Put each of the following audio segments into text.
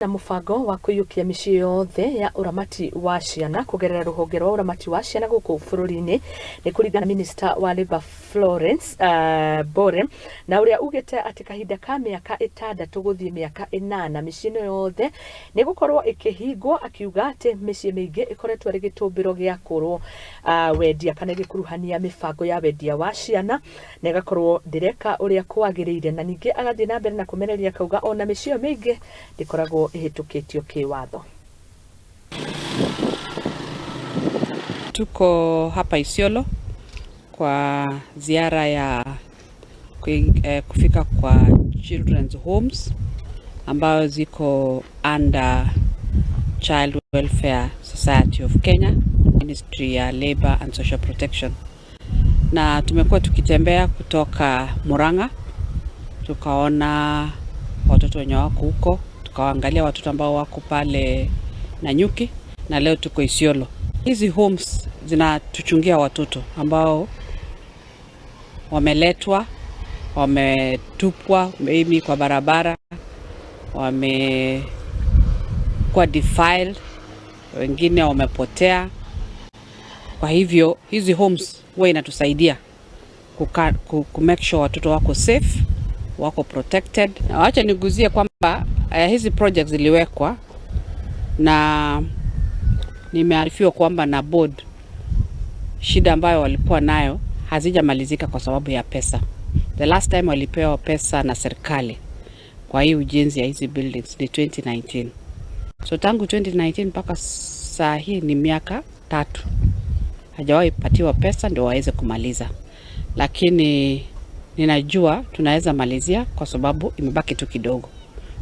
Na mũbango wa kũiyũkia mĩciĩ yothe ya ũramati wa ciana kũgerera rũhonge rwa ũramati wa ciana gũkũ bũrũri-inĩ nĩ kũringana na Minister wa Labour Florence Bore, na ũrĩa ugĩte atĩ kahinda ka mĩaka 6 gũthiĩ mĩaka 8 mĩciĩ ĩno yothe nĩ gũkorwo ĩkĩhingwo, akiuga atĩ mĩciĩ mĩingĩ ĩkoretwo ĩrĩ gĩtũmbĩro gĩa kũrwo wendia kana ĩgĩkuruhania mĩbango ya wendia wa ciana na ĩgakorwo ndĩreka ũrĩa kwagĩrĩire, na ningĩ agathiĩ na mbere na kũmenereria akauga ona mĩciĩ ĩyo mĩingĩ ndĩkoragwo ĩhĩtũkĩtio kĩwatho. Tuko hapa Isiolo kwa ziara ya kufika kwa children's homes ambayo ziko under Child Welfare Society of Kenya, Ministry ya Labor and Social Protection. Na tumekuwa tukitembea kutoka Murang'a, tukaona watoto wenye wako huko, tukawaangalia watoto ambao wako pale Nanyuki, na leo tuko Isiolo. Hizi homes zinatuchungia watoto ambao wameletwa, wametupwa maybe kwa barabara, wamekuwa defiled, wengine wamepotea. Kwa hivyo hizi homes huwa inatusaidia ku make sure watoto wako safe, wako protected. Na wacha niguzie kwamba hizi projects ziliwekwa na nimearifiwa kwamba na board shida ambayo walikuwa nayo hazijamalizika kwa sababu ya pesa. The last time walipewa pesa na serikali kwa hii ujenzi ya hizi buildings ni 2019. So tangu 2019 mpaka saa hii ni miaka 3. Hajawahi patiwa pesa ndio waweze kumaliza. Lakini ninajua tunaweza malizia kwa sababu imebaki tu kidogo.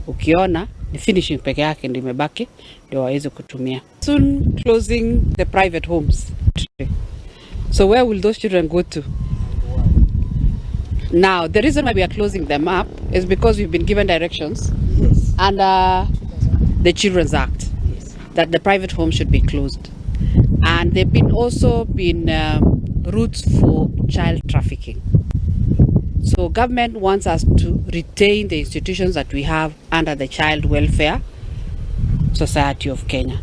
Ukiona ni finishing peke yake ndio imebaki ndio waweze kutumia. Soon closing the private homes. So where will those children go to? Now, the reason why we are closing them up is because we've been given directions under the Children's Act that the private homes should be closed. And they've been also been routes for child trafficking. So government wants us to retain the institutions that we have under the Child Welfare Society of Kenya.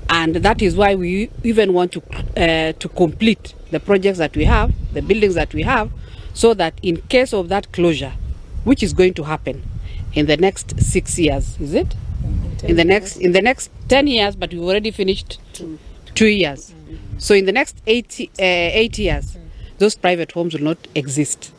And that is why we even want to complete the projects that we have, the buildings that we have, so that in case of that closure, which is going to happen in the next 6 years, is it? In the next 10 years, but we've already finished 2 years. So in the next 8 years, those private homes will not exist.